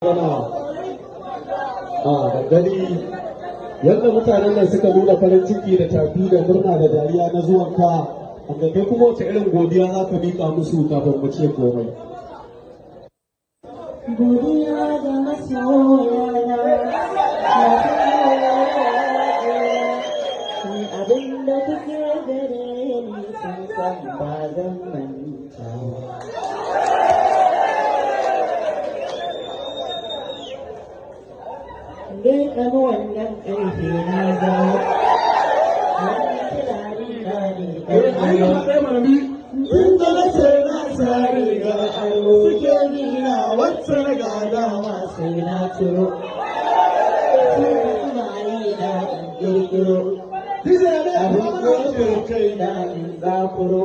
Magana a gani yadda mutanen nan suka nuna farin ciki da tafi da murna da dariya na zuwanka, wanda kai kuma wace irin godiya za ka miƙa musu kafin mu ce komai? Godiya ga masoyana, masu ni abin da kuke gare ni sun san ba zan manta ba. Dai kama wannan ƙarfe na zawo, wannan tunani na ne ɗan. Tun da na ce na sa rigar aro, suke nuna wacce na gada ma sai na ciro. Sai ka tunani na in ƙirƙiro. Abin da yake kai na in zakuro.